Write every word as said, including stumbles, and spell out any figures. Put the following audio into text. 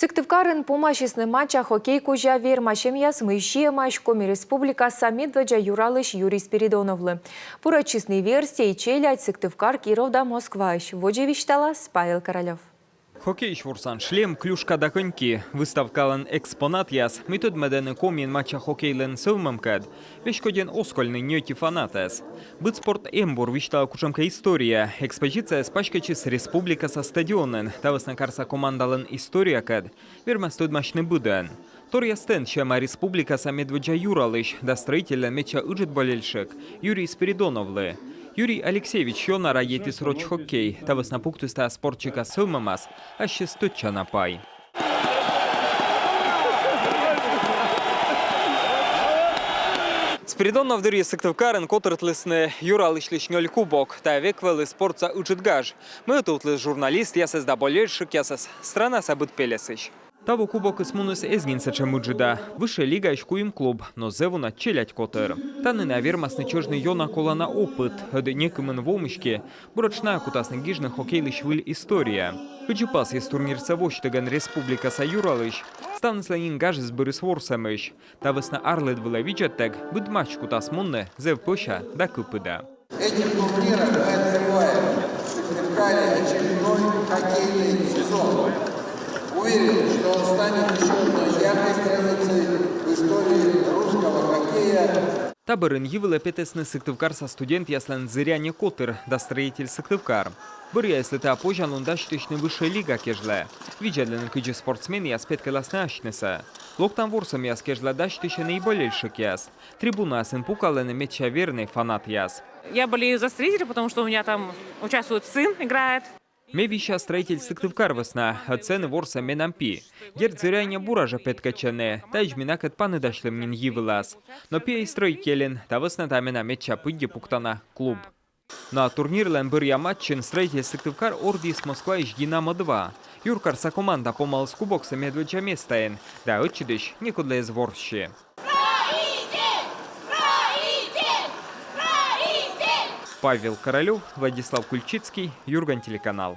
Сыктывкарын помасисны мача хоккей кузя верма семьяс, мый сиӧмаӧсь Коми Республикаса медводдза юралысь Юрий Спиридоновлы. Пурӧдчисны верстьӧ и челядь Сыктывкар, Киров да Москваысь. Водзӧ висьталас Павел Королёв. Хоккейысь ворсан шлем, клюшка да коньки. Выставкалӧн экспонатъяс, мый тӧдмӧдӧны Комиын мача хоккейлӧн сӧвмӧмкӧд, веськодьӧн оз кольны ньӧти фанатӧс. Быд спорт эмбур висьталӧ кутшӧмкӧ история. Экспозицияыс паськӧдчис республикаса стадионын. Та вӧсна «Карса командалӧн историякӧд» вермас тӧдмасьны быдӧн. Торъя стенд сиӧма республикаса медводдза юралысь да «Строительлӧн» медся ыджыд болельщик Юрий Спиридоновлы. Юрий Алексеевич ёна радейтіс роч хоккей. Та вӧсна пуктіс та спорт сикас сӧвмӧмас ассьыс тӧдчана пай. Спиридонов дырйи Сыктывкарын котыртлісны юралысьлысь нёль кубок. Тайӧ век вӧлі спортса ыджыд гаж, мый ӧтувтліс журналистъясӧс да болельщикъясӧс странаса быд пельӧсысь. Таво кубокыс муніс эз нин сэтшӧм ыджыда. Высшӧй лигаысь куим клуб, но зэв уна челядь котыр. Тані найӧ вермасны чӧжны ёна колана опыт, ӧд некымын во мысти буретш найӧ кутасны гижны хоккейлысь выль история. Кыдзи пасйис турнирсӧ восьтігӧн республикаса юралысь, ставныслӧн нин гажыс бырис ворсӧмысь. Та вӧсна арлыд вылӧ видзӧдтӧг быд матч кутас мунны зэв пӧся да кыпыда. Этим турниром мы открываем в Сыктывкаре очередной хоккейный сезон. Уверен, что он станет еще одной яркой страницей в истории русского хоккея. Та бӧрын йи вылӧ петісны Сыктывкарса студентъяслӧн «Зыряне» котыр да «Строитель» Сыктывкар. Бӧръяыслы тайӧ позянлун дасьтысьны высшӧй лига кежлӧ. Видзӧдлыны, кыдзи спортсменъяс петкӧдласны асьнысӧ. Локтан ворсӧмъяс кежлӧ дасьтысьӧны и болельщикъяс. Трибунаясын пукалӧны медся вернӧй фанатъяс. Я болею за «Строителя», потому что у меня там участвует сын, играет. Ме вися «Строитель» Сыктывкар вӧсна, ӧд сэні ворсӧ менам пи. Дерт, «Зыряне» бура жӧ петкӧдчӧны, таӧдз ми накӧд паныдасьлім нин йи вылас. Но пиӧй «Строительын», та вӧсна тайӧ менам медся пыдди пуктана клуб. Но а турнирлӧн бӧръя матчын «Строитель» Сыктывкар ордйис Москваысь «Динамо-два». Юркарса команда помаліс кубоксӧ медводдза местаын да ӧтчыдысь некодлы эз ворссьы. Павел Королёв, Владислав Кульчицкий, «Юрган» телеканал.